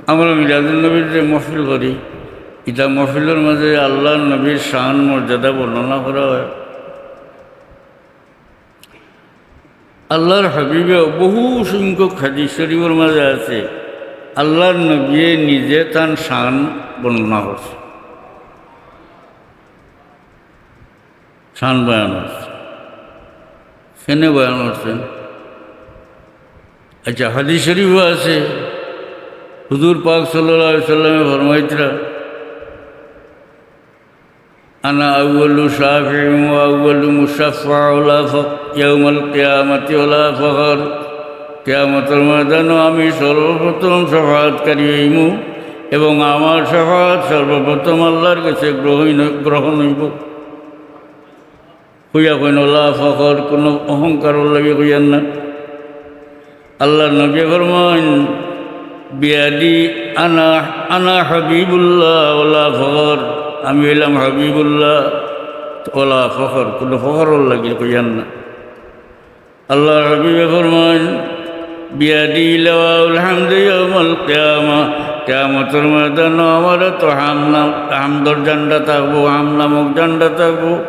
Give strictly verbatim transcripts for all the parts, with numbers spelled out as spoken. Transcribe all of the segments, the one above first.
আমরা মিলাদুন নবীর যে মহফিল করি, ইটা মহফিলর মাঝে আল্লাহর নবীর শান মর্যাদা বর্ণনা করা হয়। আল্লাহর হাবিবে বহু সংখ্যক হাদিস শরীফর মাঝে আছে, আল্লাহর নবীয়ে নিজে তান শান বর্ণনা করছে, শান বয়ান করছে। কেনে বয়ান করছেন? আচ্ছা, হাদিস শরীফও আছে, হুজুর পাক সাল্লাল্লাহু আলাইহি ওয়াসাল্লামে ফরমাইতরা, "আনা আউয়ালু শাফিউ ওয়া আউয়ালু মুশাফফা ওয়ালা ফখ-, ইয়াউমাল কিয়ামাতি ওয়ালা ফখর।" কিয়ামতর ময়দানো আমি সর্বপ্রথম শাফাআতকারী হইমু এবং আমার শাফাআত সর্বপ্রথম আল্লাহর কাছে গ্রহণ, গ্রহণ হইব। কইয়া কইন, "ওয়ালা ফখর", কোনো অহংকারর লাগি কইয়ার না। আল্লাহর নবী ফরমাইন, "বিয়াদি আনা, আনা হাবিবুল্লাহ ওয়ালা ফখর", আমি হইলাম হাবিবুল্লাহ, ওয়ালা ফখর, কোনো ফখরর লাগি কইয়ার না। আল্লাহর হাবিবে ফরমাইন, "বিয়াদি লিওয়াউল হামদি ইয়াউমাল কিয়ামা", কিয়ামতর ময়দানো আমার তো হাম নাম-, হামদর ঝান্ডা থাকবো, হাম নামক ঝান্ডা থাকবো।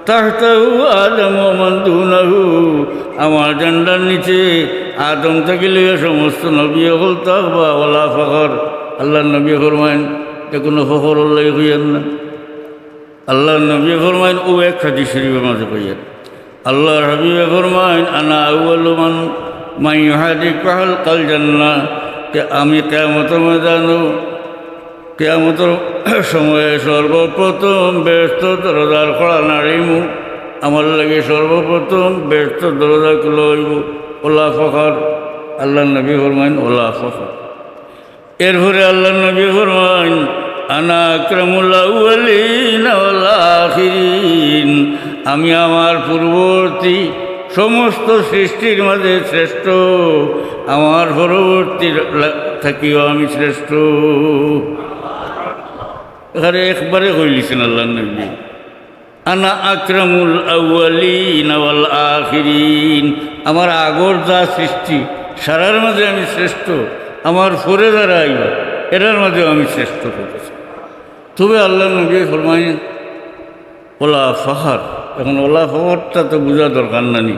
"তাহতাহু আদম ওয়া মান দুনাহু", আমার ঝান্ডার নিচে আদম থাকি লইয়া সমস্ত নবী অকল থাকবা, ওয়ালা ফখর। আল্লাহর নবী ফরমাইন, এ কোনো ফখরর লাগি কইয়ার না। আল্লাহর নবী ফরমাইন, ও এক হাদিস শরীফর মাঝে কইয়ার, আল্লাহর হাবিবে ফরমাইন, "আনা আউয়ালু মান, মান ইউহাদিকু হালকাল জান্নাহ", যে আমি কিয়ামতর ময়দানো, কিয়ামতর সময়ে সর্বপ্রথম বেহেশতর দরজার কড়া নাড়িমু, আমার লাগি সর্বপ্রথম বেহেশতর দরজা খুলা হইব। ওয়ালা ফখর, আল্লাহর নবী ফরমাইন, ওয়ালা ফখর। এরপরে আল্লাহর নবী ফরমাইন, "আনা আকরামুল আউয়ালিন ওয়াল আখিরিন", আমি আমার পূর্ববর্তী সমস্ত সৃষ্টির মাঝে শ্রেষ্ঠ, আমার পরবর্তী লা-, থাকিও আমি শ্রেষ্ঠ। এখানে একবারে কইলিছেন আল্লাহর নবী। "আনা আকরামুল আউয়ালিন ওয়াল আখিরিন", আমার আগর যা সৃষ্টি, সারার মাঝে আমি শ্রেষ্ঠ, আমার পরে যারা আইবা, এরার মাঝেও আমি শ্রেষ্ঠ কইতেছি। তবে আল্লাহর নবী ফরমাইন, "ওয়ালা ফখর।" এখন ওয়ালা ফখরটা তো বুঝা দরকার না নি,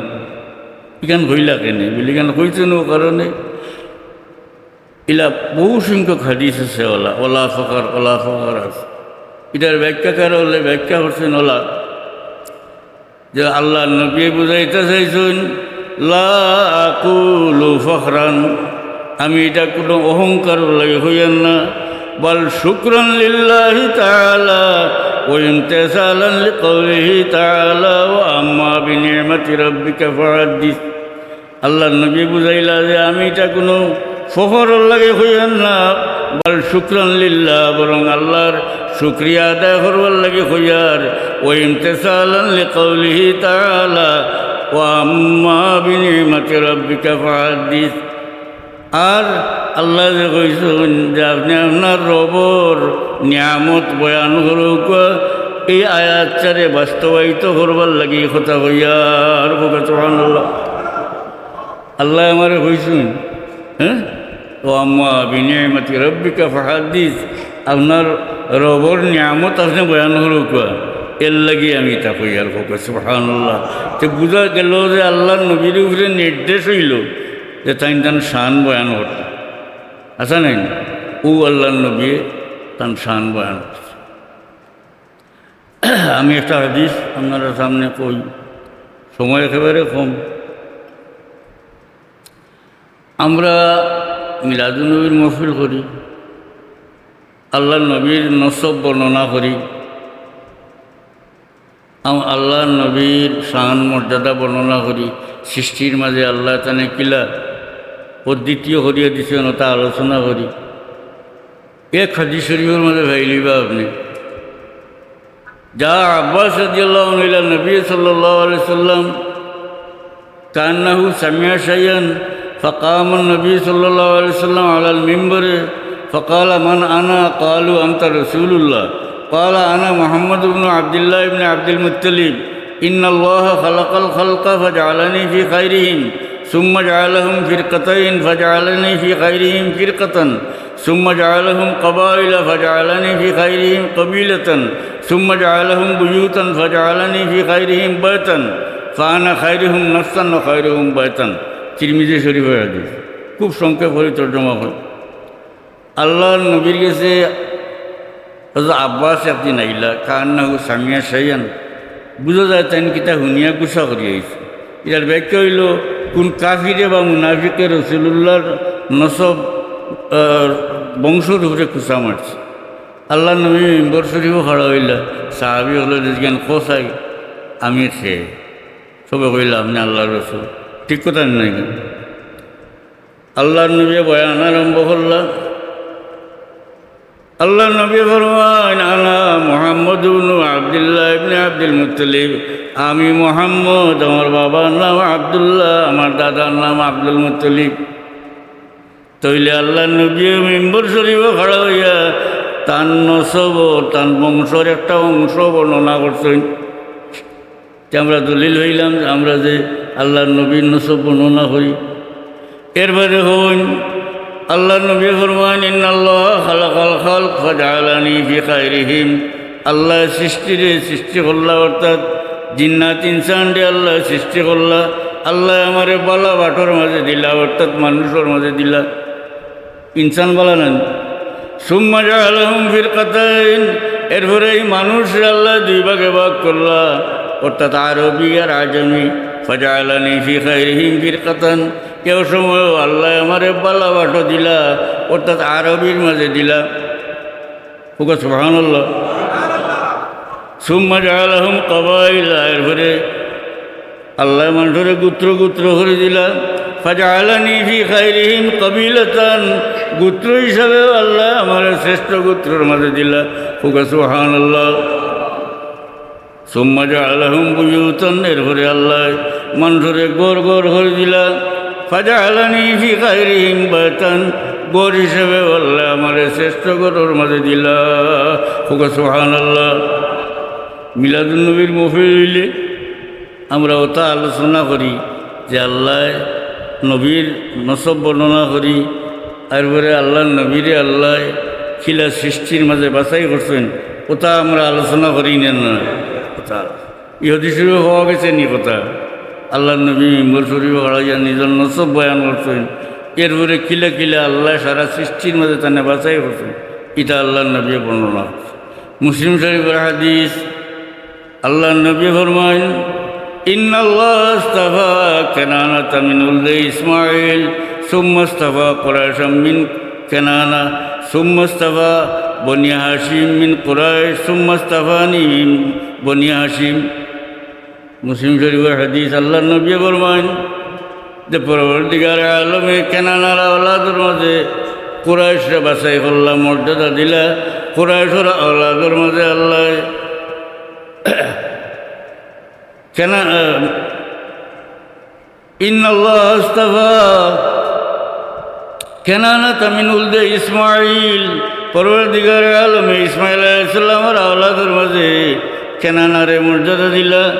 ইখান কইলা কেনে? বলি, ইখান কইছেন ও কারণে, ইলা বহু সংখ্যক হাদিস আছে, ওয়ালা, ওয়ালা ফখর, ওয়ালা ফখর আছে। ইটার ব্যাখ্যাকার অকলে ব্যাখ্যা করছেন ওয়ালা, যে আল্লাহর নবী বুঝাইতা চাইছইন, "লা আকুলু ফখরান", আমি ইটা কোনো অহংকারর লাগি কইয়ার না, "বাল শুকরান লিল্লাহি তাআলা ওয়া ইমতিসালান লিকাউলিহি তাআলা ওয়া আম্মা বিনি'মাতি রাব্বিকা ফাহাদ্দিস।" আল্লাহর নবী বুঝাইলা যে আমি ইটা কোনো ফখরর লাগি কইয়ার না, "বাল শুকরান লিল্লাহ", বরং আল্লাহর শুকরিয়া আদায় করবার লাগি কইয়ার, "ওয়া ইমতিসালান লিকাউলিহি তাআলা ওয়া আম্মা বিনি'মাতি রাব্বিকা ফাহাদ্দিস।" আর আল্লাহ যে কইছইন যে আপনি আপনার রবর নিয়ামত বয়ান করউক্কা, এই আয়াতটারে বাস্তবায়িত করবার লাগি কথা কইয়ার। কউক্কা সুবহানাল্লাহ। আল্লায় আমারে কইছইন, হ্যাঁ, "ওয়া আম্মা বিনি'মাতি রাব্বিকা ফাহাদ্দিস", আপনার রবর নিয়ামত আপনি বয়ান করউক্কা, এর লাগি আমি ইতা কইয়ার। কউক্কা সুবহানাল্লাহ। তে বুঝা গেল যে আল্লাহর নবীর উপরে নির্দেশ অইলো যে তাইন তান শান বয়ান করতা। আছে না নি? ও আল্লাহর নবী তান শান বয়ান করছে। আমি একটা হাদিস আপনারার সামনে কই, সময় একেবারে কম। আমরা মিলাদুন নবীর মহফিল করি, আল্লাহর নবীর নসব বর্ণনা করি, আম-, আল্লাহর নবীর শান মর্যাদা বর্ণনা করি, সৃষ্টির মাঝে আল্লায় তানে কিলা অদ্বিতীয় করিয়া দিছইন, ওটা আলোচনা করি। এক হাদিস শরীফর মাঝে পাইলিবা আপনি, جاء عباس رضي الله عنه إلى النبي صلى الله عليه وسلم كأنه سمع شيئا، فقام النبي صلى الله عليه وسلم على المنبر فقال: من أنا؟ قالوا: أنت رسول الله. قال: أنا محمد بن عبد الله بن عبد المطلب. إن الله خلق الخلق فجعلني في خيرهم، ثم جعلهم فرقتين فجعلني في خيرهم فرقة، ثم جعلهم قبائل فجعلني في خيرهم قبيلة، ثم جعلهم بيوتا فجعلني في خيرهم بيتا، فأنا خيرهم نفسا وخيرهم بيتا। তিরমিজি শরীফর হাদিস। খুব সংক্ষেপ করি তর্জমা করি। আল্লাহর নবীর গেছে হযরত আব্বাস একদিন আইলা, কান্নাহু সামিয়া শাইয়ান, বুঝা যায় তাইন কিতা হুনিয়া গুসা করি আইছে। ইটার ব্যাখ্যা অইলো, কুন কাফিরে বা মুনাফিকে রাসুলুল্লাহর নসব, আহ, বংশর উপরে কুসা মারছে। আল্লাহর নবী মিম্বর শরীফো খাড়া অইলা, সাহাবি অকলে জিগাইন, "কও চাই, আমি কে?" সবে কইলা, "আপনে আল্লাহর রসুল।" ঠিক কথা নি নায়নি? আল্লাহর নবীয়ে বয়ান আরম্ভ করলা। আল্লাহর নবীয়ে ফরমাইন, "আনা মুহাম্মদ ইবনু আব্দুল্লাহ ইবনে আব্দুল মুত্তালিব।" আমি মুহাম্মদ, আমার বাবার নাম আব্দুল্লাহ, আমার দাদার নাম আব্দুল মুত্তালিব। তাইলে আল্লাহর নবীয়ে মিম্বর শরীফো খাড়া অইয়া তান নসব, তান বংশর একটা অংশ বর্ণনা করছইন। তে আমরা দলিল অইলাম যে আমরা যে আল্লাহর নবীর নসব বর্ণনা করি। এরপরে কইন, আল্লাহর নবী ফরমাইন, "ইন্নাল্লাহা খালাকাল খালক ফাজাআলানি ফি খাইরিহিম।" আল্লায় সৃষ্টিরে সৃষ্টি করলা, অর্থাৎ জিন্নাত ইনসানরে আল্লায় সৃষ্টি করলা। আল্লায় আমারে বালা বাটর মাঝে দিলা, অর্থাৎ মানুষর মাঝে দিলা। ইনসান বালা নানি? সুম্মা জাআলাহুম ফিরকাতাইন, এরপরে এই মানুষরে আল্লায় দুই ভাগে ভাগ করলা, অর্থাৎ আরবি আর আজমি। ফাজাআলানি ফি খাইরিহিম ফিরকাতান, কেউ সময় আল্লায় আমারে বালা বাটো দিলা, অর্থাৎ আরবির মাঝে দিলা। কউক্কা সুবহানাল্লাহ। সুম্মা জাআলাহুম কাবাইলা, এরপরে আল্লায় মানষরে গোত্র গোত্র করি দিলা। ফাজাআলানি ফি খাইরিহিম কাবিলাতান, গোত্র হিসাবেও আল্লায় আমারে শ্রেষ্ঠ গোত্রর মাঝে দিলা। কউক্কা সুবহানাল্লাহ। সুম্মা জাআলাহুম বুয়ুতান, এরপরে আল্লায় মানষরে ঘর ঘর করি দিলা। ফাজাআলানি ফি খাইরিহিম বাইতান, ঘর হিসাবেও আল্লায় আমারে শ্রেষ্ঠ ঘরর মাঝে দিলা। কউক্কা সুবহানাল্লাহ। মিলাদুন নবীর মহফিল অইলে আমরা অতা আলোচনা করি যে আল্লায় নবীর নসব বর্ণনা করি, এরপরে আল্লাহর নবীরে আল্লায় কিলা সৃষ্টির মাঝে বাছাই করছইন, অতা আমরা আলোচনা করি না, না? অতা ই হাদিস শরীফো পাওয়া গেছে নি কথা? আল্লাহর নবী মিম্বর শরীফো খাড়া অইয়া নিজর নসব বয়ান করছইন, এরপরে কিলা কিলা আল্লায় সারা সৃষ্টির মাঝে তানে বাছাই করছইন, ইটা আল্লাহর নবীয়ে বর্ণনা করছইন। মুসলিম শরীফর হাদিস, আল্লাহর নবী ফরমাইন, "ইন্নাল্লাহা আসতাফা কানানাতা মিন উলদি ইসমাইল, সুম্মা আসতাফা কুরাইশাম মিন কানানা, সুম্মা আসতাফা বনি হাশিম মিন কুরাইশ, সুম্মা আসতাফানি মিন বনি হাশিম।" মুসলিম শরীফর হাদিস, আল্লাহর নবী ফরমাইন যে পরওয়ারদিগারে আলমে কানানার আওলাদর মাঝে কুরাইশরে বাছাই করলা, মর্যাদা দিলা। কুরাইশর আওলাদর মাঝে আল্লায় কেনা-, আহ, ইন্নাল্লাহা আসতাফা কানানাতা মিন উলদি ইসমাইল, পরওয়ারদিগারে আলমে ইসমাইল আলাইহিস সালামর আওলাদর মাঝে কানানারে মর্যাদা দিলা।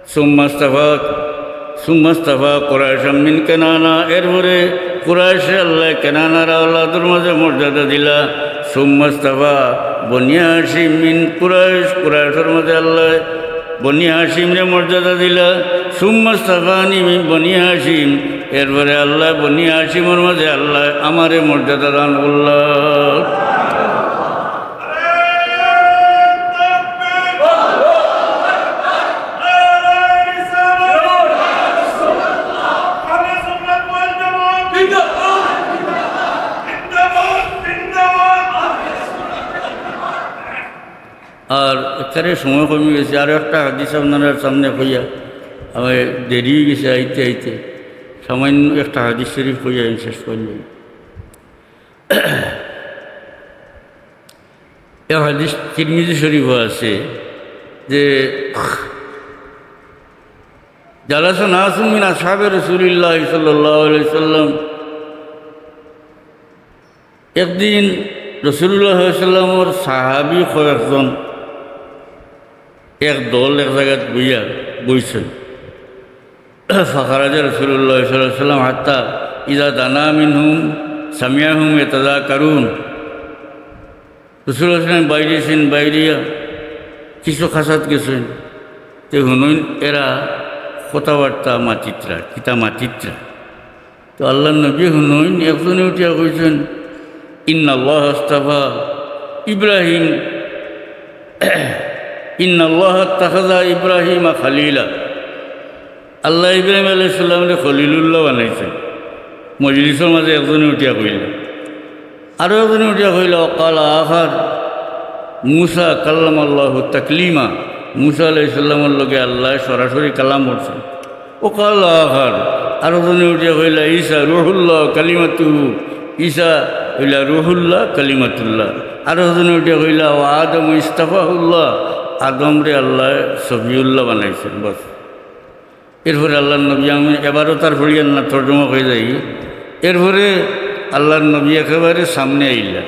সুম্মা আসতাফা, সুম্মা আসতাফা কুরাইশাম মিন কানানা, এরপরে কুরাইশরে আল্লায় কানানার আওলাদর মাঝে মর্যাদা দিলা। সুম্মা আসতাফা বনি হাশিম মিন কুরাইশ, কুরাইশর মাঝে আল্লায় বনি হাশিমরে মর্যাদা দিলা। সুম্মা আসতাফানি মিন বনি হাশিম, এরপরে আল্লায় বনি হাশিমর মাঝে আল্লায় আমারে মর্যাদা দান করলা। আর একেবারে সময় কমি গেছে, আরো একটা হাদিস আপনারার সামনে কইয়া, আমার দেরি অই গেছে আইতে আইতে, সামান্য একটা হাদিস শরীফ কইয়া আমি শেষ করিলাম। এই হাদিস তিরমিজি শরীফো আছে যে, জালাসা নাসুম মিন আসহাবে রাসূলিল্লাহ সাল্লাল্লাহু আলাইহি ওয়াসাল্লাম, একদিন রাসূলুল্লাহ সাল্লাল্লাহু আলাইহি ওয়াসাল্লামর সাহাবী কয়েকজন এক দল এক জাগাত বইয়া বইছইন। فخرج رسول الله صلى الله عليه وسلم حتى إذا دنا منهم سمعهم يتذاكرون. রাসূলুল্লাহ সাল্লাল্লাহু আলাইহি ওয়াসাল্লাম বাইরে আছেন, বাইরিয়া কিছু খাসাত গেছেন, তে হুনইন এরা কথাবার্তা মাতিত্রা, কিতা মাতিত্রা। তো আল্লাহর নবী হুনইন একজনে উঠিয়া কইছেন, "ইন্নাল্লাহ আস্তাফা ইব্রাহিম, ইন্নাল্লাহ আত্তাখাযা ইব্রাহিমা খালিলা।" আল্লাহ ইব্রাহিম আলাইহিস সালামরে খলিলুল্লাহ বানাইছেন। মজলিসর মাঝে একজনে উঠিয়া কইলা, আরো একজনে উঠিয়া কইলা, "ওয়া ক্বালা আখার, মুসা কাল্লামাল্লাহু তাকলিমা।" মুসা আলাইহিস সালামর লগে আল্লাহ সরাসরি কালাম করছেন। "ওয়া ক্বালা আখার", আরো জনে উঠিয়া কইলা, "ঈসা রূহুল্লাহ কালিমাতুহু, ঈসা অইলা রূহুল্লাহ কালিমাতুল্লাহ।" আরো জনে উঠিয়া কইলা, "ওয়া আদম ইস্তাফাহুল্লাহ, আদমরে আল্লাহ সফিউল্লাহ বানাইছেন।" বাস। এরপরে আল্লাহর নবী, আমি এবারও তার পড়িয়ার না, তর্জমা অই যাই। এরপরে আল্লাহর নবী একেবারে সামনে আইলা,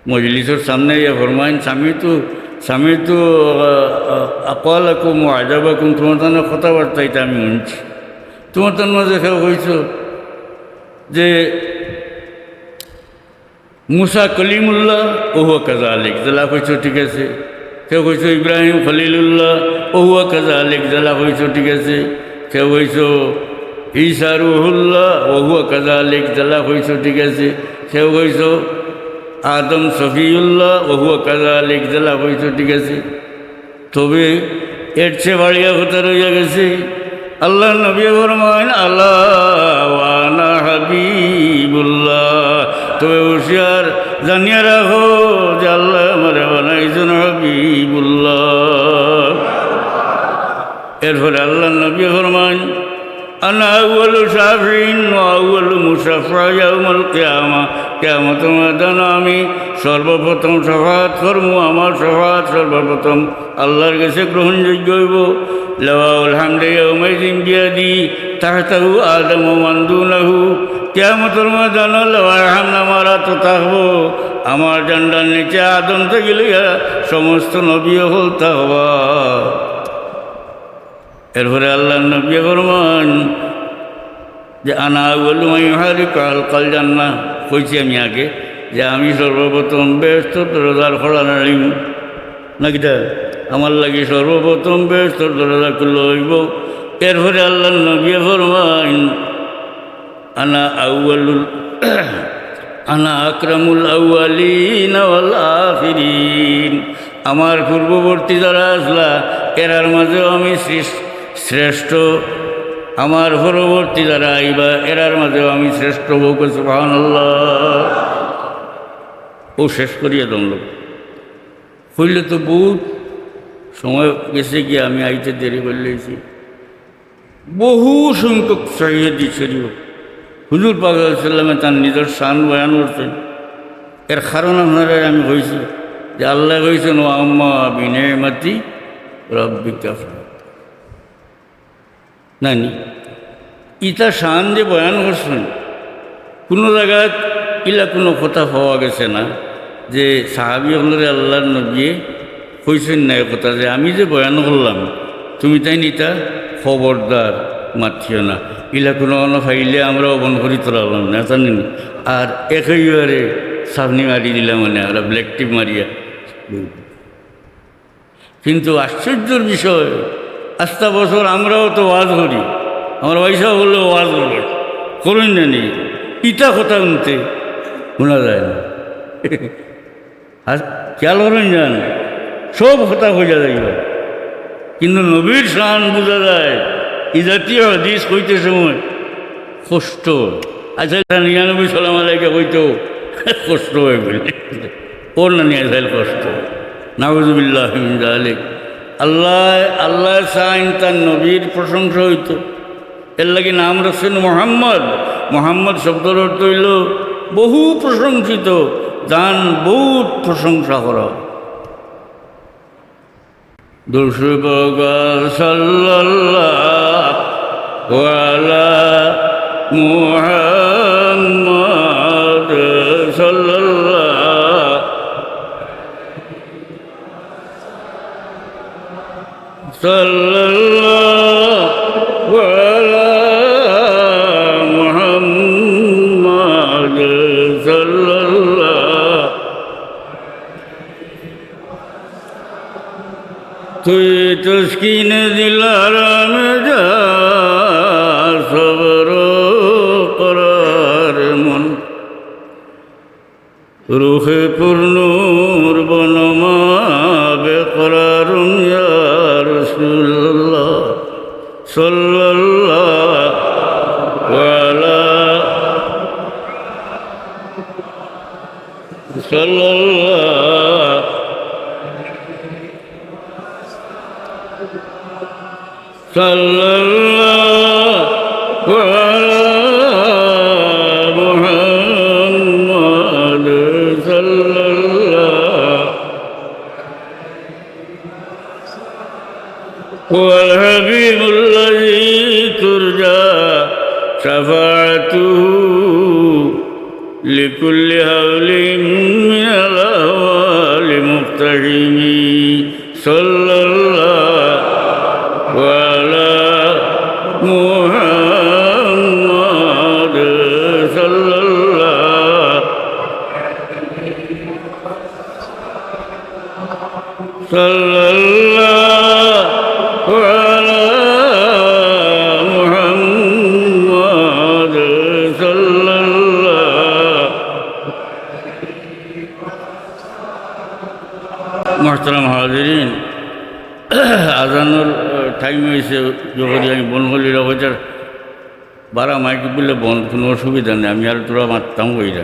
মজলিসর সামনে আইয়া ফরমাইন, "সামিতু, সামিতু, আ, আ, আকওয়ালাকুম ওয়া আজাবাকুম, তুমার তান কথাবার্তা ইতা আমি হুনছি। তুমার তান মাঝে কেউ কইছো যে মুসা কলিমুল্লাহ, ওহুয়া কাযালিক, যেলা কইছো ঠিক আছে। কেউ কইছো ইব্রাহিম খলিলুল্লাহ, ওহুয়া কাযালিক, যেলা কইছো ঠিক আছে। কেউ কইছো ঈসা রূহুল্লাহ, ওহুয়া কাযালিক, যেলা কইছো ঠিক আছে। কেউ কইছো আদম সফিউল্লাহ, ওহুয়া কাযালিক, যেলা কইছো ঠিক আছে।" তবে এর চেয়ে বাড়িয়া কথা রইয়া গেছে। আল্লাহর নবী ফরমাইন, "আলা ওয়া আনা হাবিবুল্লাহ।" তবে হুঁশিয়ার, জানিয়া রাখো যে আল্লাহ আমারে বানাইছেন হাবিবুল্লাহ। এরপরে আল্লাহর নবী ফরমাইন, "আনা আউয়ালু শাফিঈন ওয়া আউয়ালু মুশাফফা ইয়াউমাল কিয়ামা।" কিয়ামতের ময়দানে আমি সর্বপ্রথম শাফাআত করমু, আমার শাফাআত সর্বপ্রথম আল্লাহর গেছে গ্রহণযোগ্য অইবো। "লিওয়াউল হামদি ইয়াউমাইযিন বিয়াদি, তাহতাহু আদম ওয়া মান দুনাহু।" কিয়ামতের ময়দানে লেওয়ায়ে হামদ আমার আতো থাকবো, আমার ঝান্ডার নিচে আদম থাকি লইয়া সমস্ত নবী অকল থাকবা। এরপরে আল্লাহর নবী ফরমাইন যে, "আনা আউয়ালু মান ইউহারিকু হালকাল জান্নাহ।" কইছি আমি আগে যে আমি সর্বপ্রথম বেহেশতর দরজার কড়া নাড়িমু। না কিতা? আমার লাগি সর্বপ্রথম বেহেশতর দরজা খুলা অইবো। এরপরে আল্লাহর নবী ফরমাইন, "আনা আউয়ালুল, আনা আকরামুল আউয়ালিন ওয়াল আখিরিন।" আমার পূর্ববর্তী যারা আছলা, এরার মাঝেও আমি শ্রেষ-, শ্রেষ্ঠ। আমার পরবর্তী যারা আইবা, এরার মাঝেও আমি শ্রেষ্ঠ। বউক্কা সুবহানাল্লাহ। অউ শেষ করিয়া দম লোক। কইলে তো বউত সময় গেছে গিয়া, আমি আইতে দেরি করিলাইছি। বহু সংখ্যক সহিহ হাদিস শরীফ হুজুর পাক সাল্লাল্লাহু আলাইহি ওয়াসাল্লামে তান নিজর শান বয়ান করছেন। এর কারণ আপনারারে আমি কইছি যে আল্লায় কইছেন, "ওয়া আম্মা বিনি'মাতি রাব্বিকা ফাহাদ্দিস।" নানি, ইতা শান যে বয়ান করছেন, কুনু জাগাত ইলা কুনু কথা পাওয়া গেছে না যে সাহাবী অকলরে আল্লাহর নবীয়ে কইছেন না এ কথা যে আমি যে বয়ান করলাম, তুমি তাইন ইতা খবরদার মাতিও না। ইলা কুনু কুনু পাইলে আমরাও বন্ধ করি তোলালাম না, জানেন? আর একেবারে সাবনি মারি দিলাম, মানে আমরা ব্ল্যাক টিপ মারিয়া। কিন্তু আশ্চর্যর বিষয়, আস্তা বছর আমরাও তো ওয়াজ করি, আমার ভাইসাব অকলেও ওয়াজ করে, করইন না নি? ইতা কথা হুনতে হুনা যায় না। আর খেয়াল করইন যান, সব কথা কইয়া যাইবা, কিন্তু নবীর শান বুঝা যায়। ই জাতীয় হাদিস কইতে সময় কষ্ট। আচ্ছা, নিরানব্বই সালাম আলাইকা কইতো কষ্ট অয় বলে। ওর না নিয়ে যায় কষ্ট। নাউজুবিল্লাহ মিন জালিক। আল্লাহ, আল্লাহ চাইন তার নবীর প্রশংসা অইতো। এর লাগি নাম রাখছেন মোহাম্মদ। মোহাম্মদ শব্দর অর্থ অইলো বহু প্রশংসিত, যান বউত প্রশংসা করা। দুরূদ শরীফ পড়ো, সাল্লাল্লাহু আলা মুহাম্মদ, সাল্লাল্লাহু, সাল্লাল্লাহু সাল্লাল্লাহু। তুই তসকিন দিল আরাম যা, সবর করার মন। রুহে পুরনুর বনমা বেকরারুম ইয়া রাসূলুল্লাহ সাল্লাল্লাহু আলা সাল্লাল্লাহু সাল্লাল্লাহু আলা মুহাম্মাদ সাল্লাল্লাহু। هو الحبيب الذي ترجى شفاعته لكل هول من الأهوال مقتحم. صلى الله على محمد، صلى الله، صلى الله على محمد، صلى الله. মোহতারাম হাজিরিন, আজানর, আহ, টাইম অইছে, যখন আমি বন্ধ করি রাখো, যার বারা মাইক বুলে বন্ধ, কোনো অসুবিধা নেই, আমি আর তোরা মারতাম কইরা।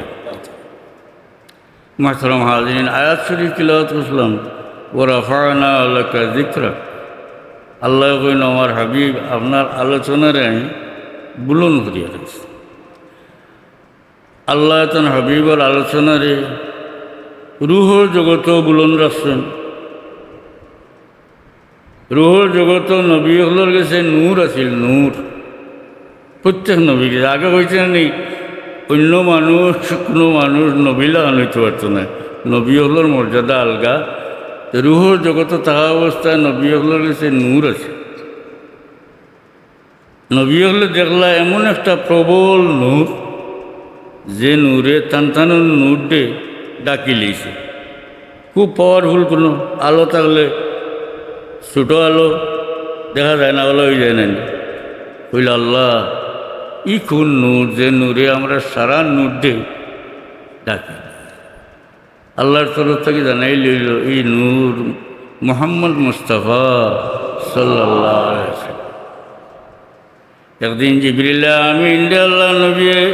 মোহতারাম হাজিরিন, আয়াত শরীফ তিলাওয়াত করছিলাম, "ওয়া রাফা'না লাকা যিকরাক।" আল্লায় কইন, "আমার হাবিব, আপনার আলোচনারে আমি বুলন্দ করিয়া রাখছি।" আল্লায় তান হাবিবর আলোচনারে রুহর জগতো বুলন্দ রাখছইন। রুহর জগতো নবী অকলর গেছে নূর আছিল, নূর। প্রত্যেক নবীর গেছে। আগে কইছে না নি, অন্য মানুষ, কোনো মানুষ নবী লাখান অইতে পারতো না। নবী অকলর মর্যাদা আলগা। তো রুহর জগতো থাকা অবস্থায় নবী অকলর গেছে নূর আছে। নবী অকলে দেখলা এমন একটা প্রবল নূর, যে নূরে তান তান নূররে ঢাকি লইছে। খুব পাওয়ারফুল, কোনো আলো থাকলে ছোট আলো দেখা যায় না, আলো অই যায় না নি। কইলা, "আল্লাহ, ই কোন নূর, যে নূরে আমরা সারা নূররে ঢাকি?" আল্লাহর তরফ থাকি জানাই লইল, "ই নূর মুহাম্মদ মুস্তাফা সাল্লাল্লাহু আলাইহি ওয়াসাল্লাম।" একদিন জিবরিল আমিনরে আল্লাহর নবীয়ে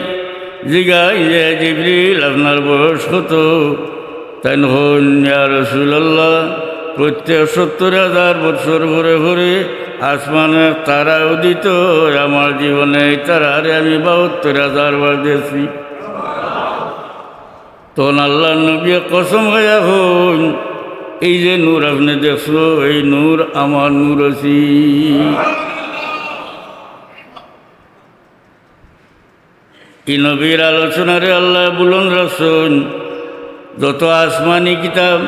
জিগাইন যে, "জিবরিল, আপনার বয়স কত?" তাইন কইন, "ইয়া রাসূলুল্লাহ, প্রত্যেক সত্তর হাজার বৎসর পরে পরে আসমানো এক তারা উদিত অয়, আমার জীবনে এই তারারে আমি বাহাত্তর হাজার বার দেখছি।" তখন আল্লাহর নবীয়ে কসম খাইয়া কইন, "এই যে নূর আপনে দেখছো, এই নূর আমার নূর আছি।" ই নবীর আলোচনারে আল্লায় বুলন্দ রাখছইন। যত আসমানি কিতাব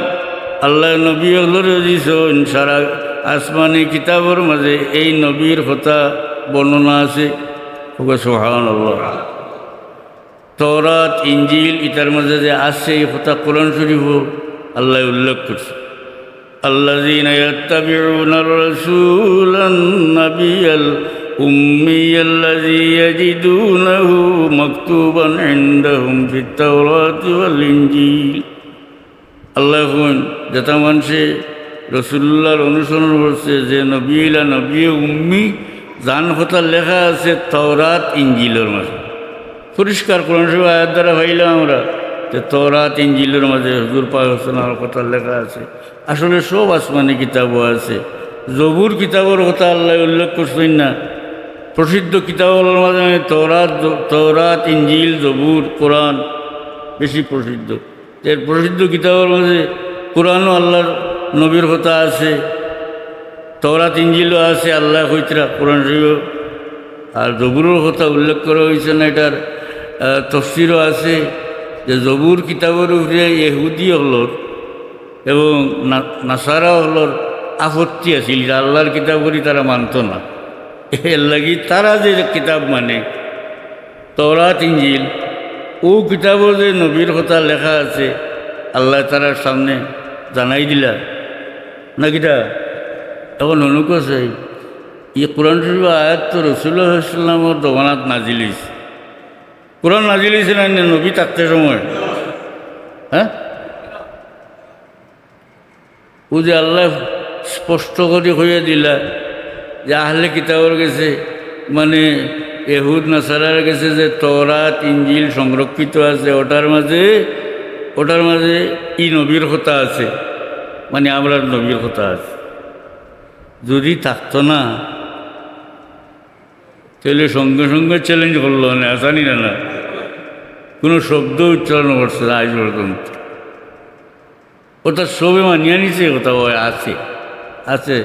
আল্লায় নবী অকলরে দিছইন, সারা আসমানি কিতাবর মাঝে এই নবীর কথা বর্ণনা আছে। কউক্কা সুবহানাল্লাহ। তওরাত, ইঞ্জিল, ইতার মাঝে যে আছে, ই কথা কোরআন শরীফো আল্লায় উল্লেখ করছে। الذين يتبعون الرسول النبي الأمي الذي يجدونه مكتوبا عندهم في التوراة والإنجيل। আল্লায় কইন, যেতা মানষে রসুলুল্লাহর অনুসরণ করছে, যে নবী অইলা নবী উম্মি, যান কথা লেখা আছে তওরাত ইঞ্জিলর মাঝে। পরিষ্কার কোরআন শরীফ আয়াত দ্বারা পাইলাম আমরা যে তওরাত ইঞ্জিলর মাঝে হুজুর পাক সাল্লাল্লাহু আলাইহি ওয়াসাল্লামর কথা লেখা আছে। আসলে সব আসমানি কিতাবও আছে। জবুর কিতাবর কথা আল্লায় উল্লেখ করছইন না। প্রসিদ্ধ কিতাবর মাঝে তওরাত, তওরাত, ইঞ্জিল, জবুর, কোরআন বেশি প্রসিদ্ধ। এর প্রসিদ্ধ কিতাবর মাঝে কোরআনও আল্লাহর নবীর কথা আছে, তওরাত ইঞ্জিলও আছে, আল্লায় কইতরা কোরআন শরীফও। আর জবুরর কথা উল্লেখ করা অইছে না, ইটার, আহ, তফসিরও আছে যে জবুর কিতাবর উপরে ইহুদি অকলর এবং না-, নাসারা অকলর আপত্তি আছিল, ইটা আল্লাহর কিতাব করি তারা মানতো না। এর লাগি তারা যে কিতাব মানে, তওরাত ইঞ্জিল, অউ কিতাবো যে নবীর কথা লেখা আছে, আল্লায় তারার সামনে জানাই দিলা, না কিতা? এখন হুনুক্কা চাই, ই কোরআন শরীফর আয়াত তো রাসুলুল্লাহ সাল্লাল্লাহু আলাইহি ওয়াসাল্লামর জমানাত নাজিল অইছে। কোরআন নাজিল অইছে না, না নবী থাকতে সময়? হ্যাঁ, অউ যে আল্লায় স্পষ্ট করি কইয়া দিলা যে আহলে কিতাবর গেছে, মানে, এহুদ নাসারার গেছে যে তওরাত ইঞ্জিল সংরক্ষিত আছে, ওটার মাঝে, ওটার মাঝে ই নবীর কথা আছে, মানে, আমরার নবীর কথা আছে। যদি থাকতো না, তাইলে সঙ্গে সঙ্গে challenge করলো, মানে, আসানি না, না, কোনো শব্দ উচ্চারণ করছে না আজ পর্যন্ত। অর্থাৎ সবে মানিয়া নিছে, কথা অয় আছে, আছে।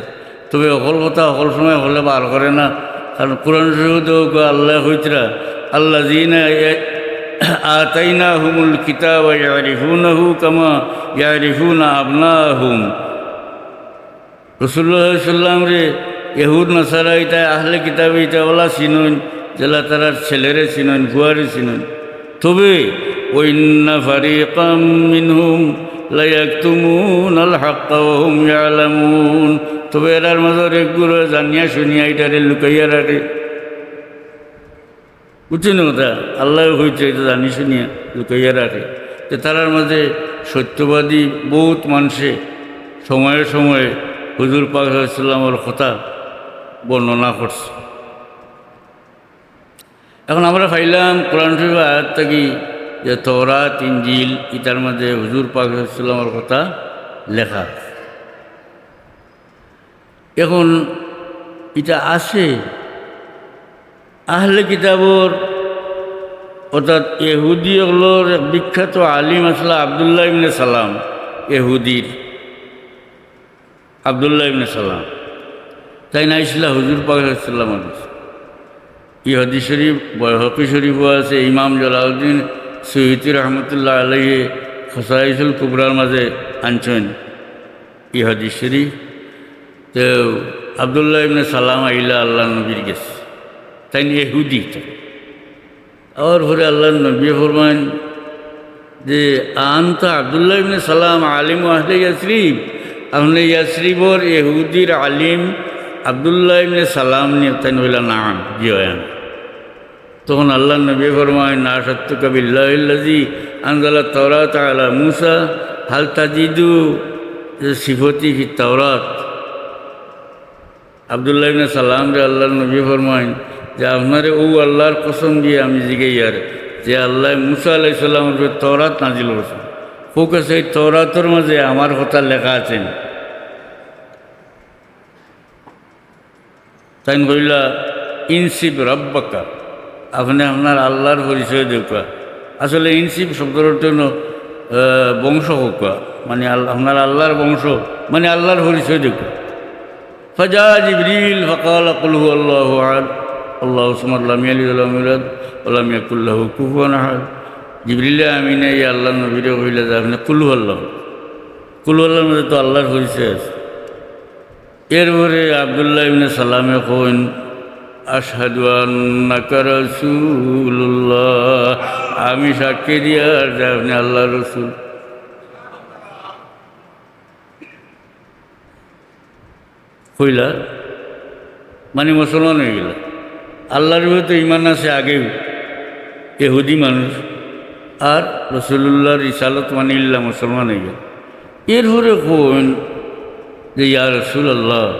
তবে হকল কথা হকল সময় হকলে বার করে না, কারণ কোরআন শরীফো তো আল্লায় কইতরা, "আল্লাযীনা আতাইনাহুমুল কিতাবা ইয়ারিফুনাহু কামা ইয়ারিফুনা আবনাহুম।" রাসুলুল্লাহ সাল্লাল্লাহু আলাইহি ওয়াসাল্লামরে এহুদ নাসারা ইতা আহলে কিতাবে ইতা অলা চিনইন, যেলা তারার ছেলেরে চিনইন, ফুয়ারে চিনইন। তবে, "ওয়া ইন্না ফারিকাম মিনহুম লায়াকতুমুনাল হাক্কা ওয়া হুম ইয়ালামুন।" তবে এরার মাঝর এক গুরু জানিয়া শুনিয়া ইটারে লুকাইয়া রাখে। বুঝছইন নি কথা? আল্লায় কইছে, ইটা জানি শুনিয়া লুকাইয়া রাখে। তে তারার মাঝে সত্যবাদী বউত মানষে সময়ে সময়ে হুজুর পাক সাল্লাল্লাহু আলাইহি ওয়াসাল্লামর কথা বর্ণনা করছে। এখন আমরা পাইলাম কোরআন শরীফর আয়াত থাকি যে তওরাত, ইঞ্জিল ইতার মাঝে হুজুর পাক সাল্লাল্লাহু আলাইহি ওয়াসাল্লামর কথা লেখা আছে। এখন ইটা আছে আহলে কিতাবর, অর্থাৎ এহুদি অকলর এক বিখ্যাত আলিম আছলা আব্দুল্লাহ ইবনে সালাম, এহুদির আব্দুল্লাহ ইবনে সালাম, তাইন আইছলা হুজুর পাক সাল্লাল্লাহু আলাইহি ওয়াসাল্লামর গেছে। ই হাদিস শরীফ বাইহাকি শরীফো আছে, ইমাম জালালউদ্দিন সুয়ুতি রহমতুল্লাহ আলাইহি খাসাইসুল কুবরার মাঝে আনছইন ই হাদিস শরীফ। তে আব্দুল্লাহ ইবনে সালাম আইলা আল্লাহর নবীর গেছে, তাইন এহুদি। তাইন আওয়ার পরে আল্লাহর নবীয়ে ফরমাইন যে, "আনতা আব্দুল্লাহ ইবনে সালাম আলিমু আহলে ইয়াসরিব?" আপনে ইয়াসরিবর এহুদির আলিম আব্দুল্লাহ ইবনে সালাম নি? তাইন কইলা, "নাম, জি অয় আমি।" তখন আল্লাহর নবীয়ে ফরমাইন, "আশহাদতুকা বিল্লাহিল্লাযী আনজালাত তাওরাতা আলা মূসা, হাল তাজিদু সিফতি ফিত তাওরাত।" আব্দুল্লাহ ইবনে সালামরে আল্লাহর নবীয়ে ফরমাইন যে, "আপনারে অউ আল্লাহর কসম দিয়া আমি জিগাইয়ার, যে আল্লায় মূসা আলাইহিস সালামর উপরে তওরাত নাজিল করছইন, কউক্কা চাই তওরাতর মাঝে আমার কথা লেখা আছে নি?" তাইন কইলা, "ইনসিব রাব্বাকা, আপনে আপনার আল্লাহর পরিচয় দেউক্কা।" আসলে ইনসিব শব্দর অর্থ অইলো, আহ, বংশ কউক্কা, মানে আল-, আপনার আল্লাহর বংশ, মানে আল্লাহর পরিচয় দেউক্কা। ফাজা জিবরিল ফাকালা, "কুল হুয়াল্লাহু আহাদ, আল্লাহুস সামাদ, লাম ইয়ালিদ ওয়া লাম ইউলাদ, ওয়া লাম ইয়াকুল লাহু কুফুয়ান আহাদ।" জিবরিলে আমিনে ই আল্লাহর নবীরে কইলা যে, "আপনে কুল হুয়াল্লাহ, কুল হুয়াল্লাহর মাঝে তো আল্লাহর পরিচয় আছে।" এরপরে আব্দুল্লাহ ইবনে সালামে কইন, "আশহাদু আন্নাকা রাসূলুল্লাহ, আমি সাক্ষী দিয়ার যে আপনে আল্লাহর রসুল।" কইলা, মানে মুসলমান অইগেলা। আল্লাহর উপরে তো ইমান আছে আগেউ, এহুদি মানুষ, আর রসুলুল্লাহর রিসালত মানিলিলা, মুসলমান অইগেলা। এরপরে কইন যে, "ইয়া রাসূলুল্লাহ,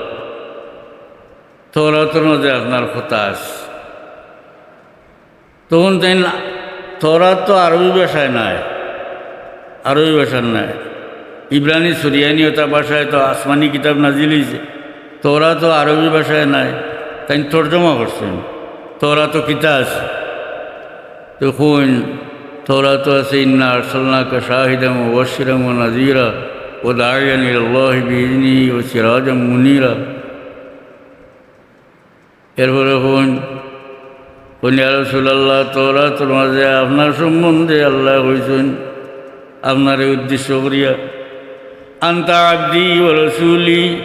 তওরাতর মাঝে আপনার কথা আছে।" তখন তাইন, তওরাত তো আরবি ভাষায় নাই, আরবি ভাষার নাই, ইব্রানি, সুরিয়ানি, ওটা ভাষায় তো আসমানি কিতাব নাজিল অইছে, তওরাত তো আরবি ভাষায় নাই, তাইন তর্জমা করছইন, তওরাতো কিতা আছে? তে কইন, তওরাতো আছে, "ইন্না আরসালনাকা শাহিদাম ওয়া মুবাশশিরাম ওয়া নাযীরা ওয়া দাঈয়ান ইলাল্লাহি বিইযনিহি ওয়া সিরাজাম মুনীরা।" এরপরে কইন, কইন, "ইয়া রাসূলুল্লাহ, তওরাতর মাঝে আপনার সম্বন্ধে আল্লায় কইছইন, আপনারে উদ্দেশ্য করিয়া, আনতা আবদি ওয়া রাসূলি,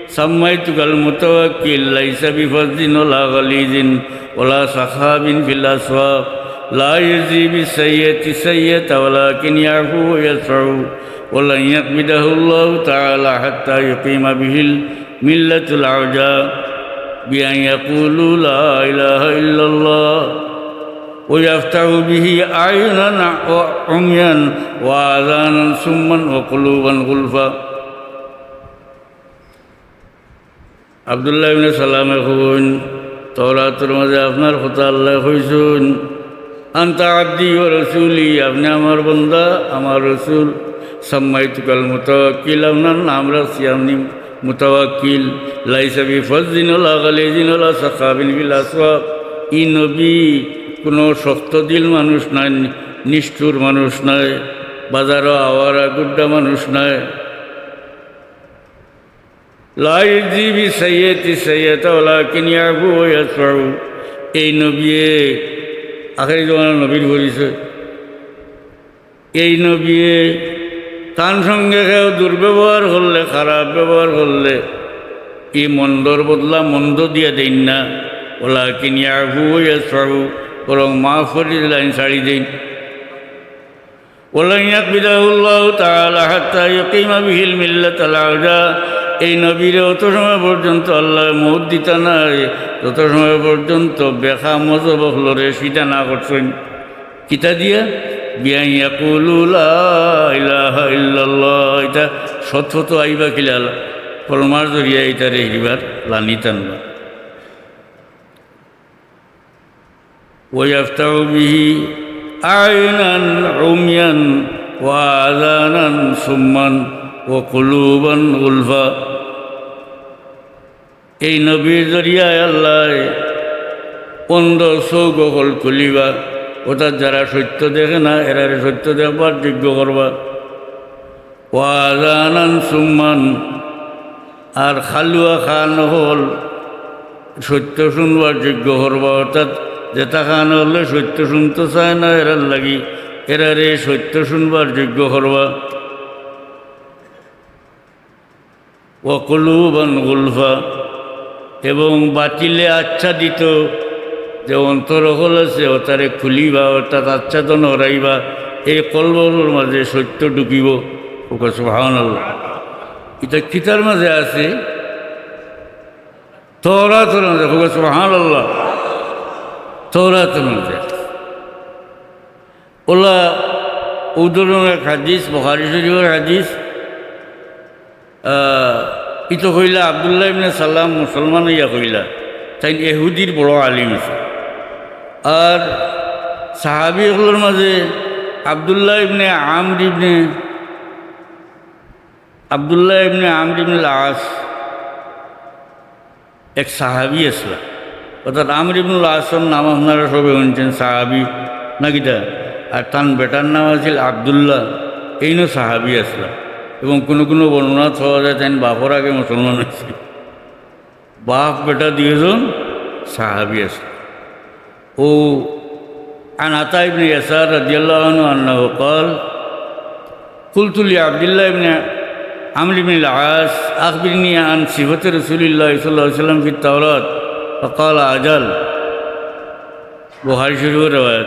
সাম্মাইতুকাল মুতাওয়াক্কিল, লাইসা বিফাজ্জিন ওয়ালা গালিজিন ওয়ালা সাখাবিন ফিল আসওয়াক।" لا يجزي بالسيئة السيئة ولكن يعفو ويصفح، ولن يقبضه الله تعالى حتى يقيم به الملة العوجاء بأن يقولوا لا إله إلا الله، ويفتح به أعينا عميا وآذانا صما وقلوبا غلفا। আব্দুল্লাহ ইবনে সালামে কইন, তওরাতর মাঝে আপনার কথা আল্লায় কইছইন, "আনতা আবদি ওয়া রাসূলি", আপনে আমার বান্দা, আমার রাসূল, "সাম্মাইতুকাল মুতাওয়াক্কিল", আপনার নাম রাখছি আপনে মুতাওয়াক্কিল, "লাইসা বিফাজ্জিন ওয়ালা গালিজিন ওয়ালা সাখাবিন ফিল আসওয়াক", ই নবী কুনু শক্ত দিল মানুষ নায়, নিষ্ঠুর মানুষ নায়, বাজারো আওয়ারা গুড্ডা মানুষ নায়। লা ইয়াজজি বিসাইয়্যাতি সাইয়্যাতা ওয়ালাকিন ইয়াফু ওয়া ইয়াসফাহু। এই নবিয়ে, আখেরি জমানার নবীর পরিচয়, এই নবিয়ে তান সঙ্গে কেউ দুর্ব্যবহার করলে, খারাপ ব্যবহার করলে, ই মন্দর বদলা মন্দ দিয়া দেইন না। ওয়ালাকিন ইয়াফু ওয়া ইয়াসফাহু, বরং মাফ করি দিলাইন, ছাড়ি দেইন। ওয়ালান ইয়াকবিদাহুল্লাহু তাআলা হাত্তা ইউকিমা বিহিল মিল্লাতাল আওজা। এই নবীরে অত সময় পর্যন্ত আল্লায় মউত দিতা নায়, যত সময় পর্যন্ত বেকা মজহব অকলরে সিধা না করছইন। কিতা দিয়া? বিআন ইয়াকুলু লা ইলাহা ইল্লাল্লাহ। ইতা সৎ পথো আইবা কিলা? কলমার জরিয়া ইতারে হিবার লানি টানবা। ويفتح به أعينا عميا وآذانا صما وقلوبا غلفا। এই নবীর জরিয়ায় আল্লায় অন্ধ চউখ অকল খুলিবা, অর্থাৎ যারা সত্য দেখে না, এরারে সত্য দেখবার যোগ্য করবা। ওয়া আযানান সুম্মান, আর কালুয়া কান অকল সত্য শুনবার যোগ্য করবা, অর্থাৎ যেতা কান অকলে সত্য শুনতো চায় না, এরার লাগি, এরারে সত্য শুনবার যোগ্য করবা। ওয়া কুলুবান গুলফা, এবং বাতিলে আচ্ছাদিত যে অন্তর অকল আছে, অতারে খুলিবা, অর্থাৎ আচ্ছাদন হরাইবা, এই কলবর মাঝে সত্য ঢুকিব। কউক্কা সুবহানাল্লাহ। ইতা কিতার মাঝে আছে? তওরাতর মাঝে। কউক্কা সুবহানাল্লাহ। তওরাতর মাঝে আছে। অলা অউ ধরনর এক হাদিস, বুখারী শরীফর হাদিস। আহ, ইতো কইলা আব্দুল্লাহ ইবনে সালাম মুসলমান অইয়া কইলা, তাইন ইহুদির বড় আলিম আছিল। আর সাহাবী অকলর মাঝে আব্দুল্লাহ ইবনে আমর ইবনে, আব্দুল্লাহ ইবনে আমর ইবনুল আস, এক সাহাবী আছলা। অর্থাৎ আমর ইবনুল আসর নাম আপনারা সবে হুনছেন, সাহাবী না কিতা? আর তান বেটার নাম আছিল আব্দুল্লাহ, এইনও সাহাবী আছলা। এবং কুনু কুনু বর্ণনাত পাওয়া যায় তাইন বাপর আগে মুসলমান অইছে। বাপ বেটা দুইজন সাহাবী আছলা। ও عن عطاء بن يسار رضي الله عنه أنه قال: قلت لعبد الله بن عمرو بن العاص: أخبرني عن صفة رسول الله صلى الله عليه وسلم في التوراة، فقال: أجل. বুখারী শরীফর রেওয়ায়াত।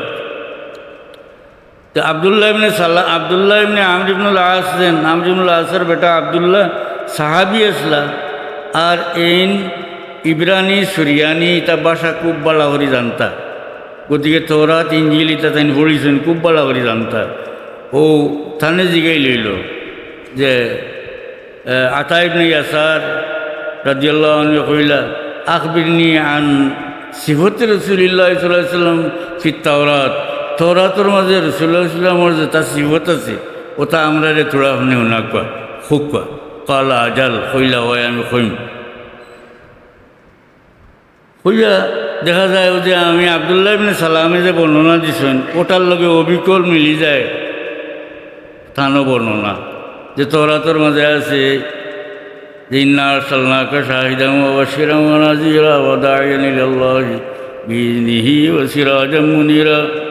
তো আব্দুল্লাহ ইবনে সালা-, আব্দুল্লাহ ইবনে আমর ইবনুল আস যেন, আমর ইবনুল আসর বেটা আব্দুল্লাহ সাহাবী আছলা। আর এইন ইব্রানি, সুরিয়ানি ইতা ভাষা খুব ভালা করি জানতা। গতিকে তওরাত, ইঞ্জিল ইতা তাইন পড়িছইন, খুব ভালা করি জানতা। ও তানে জিগাইল অইলো যে, আহ, আতা ইবনে ইয়াসার রাদিয়াল্লাহু আনহু কইলা, "أخبرني عن صفة رسول الله صلى الله عليه وسلم في التوراة।" তওরাতর মাঝে রাসূলুল্লাহ সাল্লাল্লাহু আলাইহি ওয়াসাল্লামর যেতা সিফত আছে, অতা আমরারে থুড়া আপনে হুনাউক্কা, কউক্কা। قال: أجل, কইলা, "অয়, আমি কইমু।" কইয়া দেখা যায় অউ যে আমি আব্দুল্লাহ ইবনে সালামে যে বর্ণনা দিছইন, অটার লগে অবিকল মিলি যায় তানও বর্ণনা, যে তওরাতর মাঝে আছে যে, "إنا أرسلناك شاهدا ومبشرا ونذيرا وداعيا إلى الله بإذنه وسراجا منيرا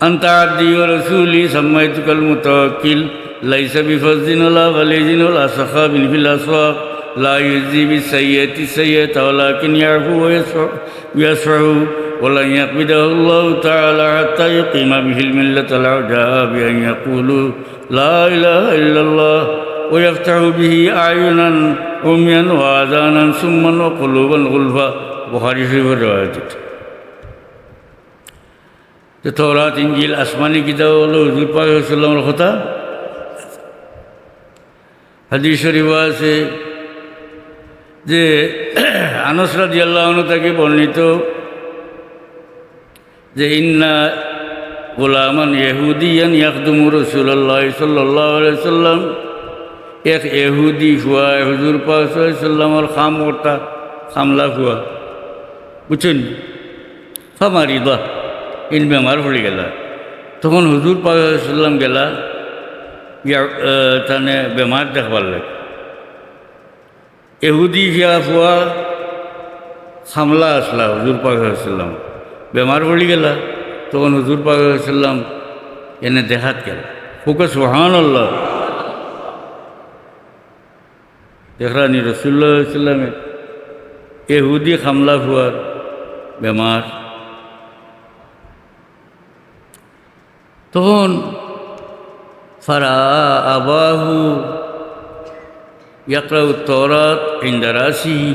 أنت عبدي ورسولي سميتك المتوكل ليس بفظ ولا غليظ ولا سخاب في الأسواق لا يجزي بالسيئة السيئة ولكن يعفو ويصفح، يصفح ولن يقبضه الله تعالى حتى يقيم به الملة العوجاء بأن يقولوا لا إله إلا الله ويفتح به أعينا عميا وآذانا صما وقلوبا غلفا. বুখারী শরীফর রেওয়ায়েত। তো তওরাত, ইনজিল আসমানি কিতাব অইলো হুজুর পাক সাল্লাল্লাহু আলাইহি ওয়াসাল্লামর কথা। হাদিস শরীফ আছে যে আনাস রাদিয়াল্লাহু আনহু থাকি বর্ণিত যে, "إن غلاما يهوديا يخدم رسول الله صلى الله عليه وسلم।" এক ইহুদি ফুয়ায় হুজুর পাক সাল্লাল্লাহু আলাইহি ওয়াসাল্লামর কাম করতা, কামলা ফুয়া, বুঝছইন? فمرض, ইন বেমার পড়ি গেলা। তখন হুজুর পাক সাল্লাল্লাহু আলাইহি ওয়াসাল্লাম গেলা, ইয়া, আহ, তানে বেমার দেখবার লাগি। ইহুদি ফিয়া ফুয়া কামলা আছলা, হুজুর পাক সাল্লাল্লাহু আলাইহি ওয়াসাল্লাম বেমার পড়ি গেলা, তখন হুজুর পাক সাল্লাল্লাহু আলাইহি ওয়াসাল্লাম এনে দেখাত গেলা। কউক্কা সুবহানাল্লাহ। দেখরা নি রাসূলুল্লাহ সাল্লাল্লাহু আলাইহি ওয়াসাল্লামে ইহুদি কামলা ফুয়ার বেমার। তখন فرأى أباه يقرأ التوراة عند رأسه।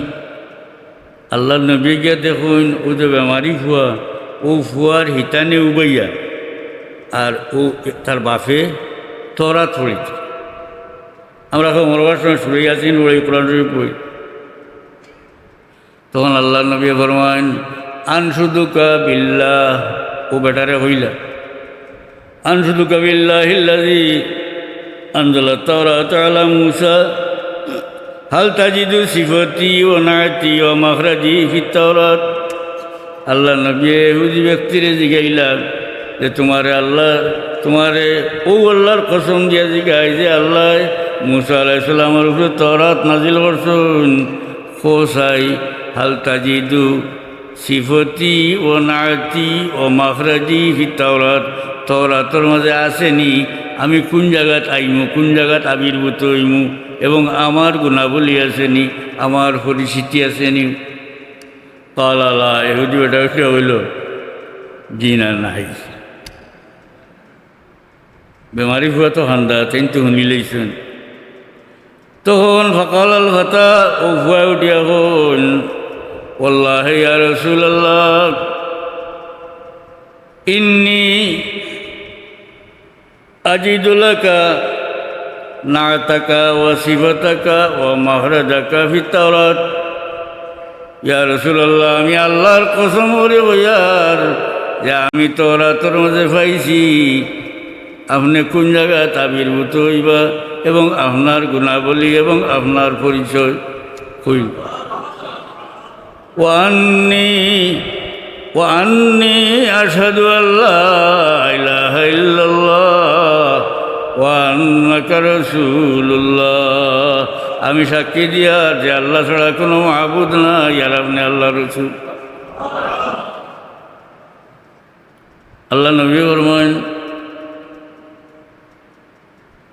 আল্লাহর নবী গিয়া দেখইন, অউ যে বেমারি ফুয়া, অউ ফুয়ার হিতানে উবাইয়া, আর অউ তার বাফে তওরাত পড়িত। আমরা কই মরবার সময় সূরা ইয়াসিন পড়ি, কোরআন শরীফ পড়ি। তখন আল্লাহর নবী ফরমাইন, "أنشدك بالله", অউ বেটারে কইলা, "أنشدك بالله الذي أنزل التوراة على موسى، هل تجد صفتي ونعتي ومخرجي في التوراة؟" আল্লাহর নবী ইহুদি ব্যক্তিরে জিগাইলা যে, "তুমারে আল্লাহ, তুমারে অউ আল্লাহর কসম দিয়া জিগাই যে আল্লায় মুসা আলাইহিস সালামর উপরে তওরাত নাজিল করছইন, কও চাই, هل تجد صفتي ونعتي ومخرجي في التوراة؟" তওরাতর মাঝে আছে নি আমি কুন জাগাত আইমু, কুন জাগাত আবির্ভূত অইমু, এবং আমার গুণাবলী আছে নি, আমার পরিচিতি আছে নি? قال لا, ইহুদি বেটা উঠিয়া কইলো, "জি না, নাই।" বেমারি ফুয়া তো কান্দা, তাইন তো হুনিলাইছইন। তখন فقال الفتى, অউ ফুয়ায় উঠিয়া কইন, "والله يا رسول الله إني أجد لك نعتك وصفتك ومخرجك في التوراة।" ইয়া রাসূলুল্লাহ, আমি আল্লাহর কসম করি কইয়ার যে আমি তওরাতর মাঝে পাইছি আপনে কুন জাগাত আবির্ভূত অইবা এবং আপনার গুণাবলী এবং আপনার পরিচয় কইবা। وأني، وأني أشهد أن لا إله إلا الله وأنك رسول الله। আমি সাক্ষী দিয়ার যে আল্লাহ ছাড়া কুনু মাবুদ নাই, আর আপনে আল্লাহর রসুল। আল্লাহর নবী ফরমাইন,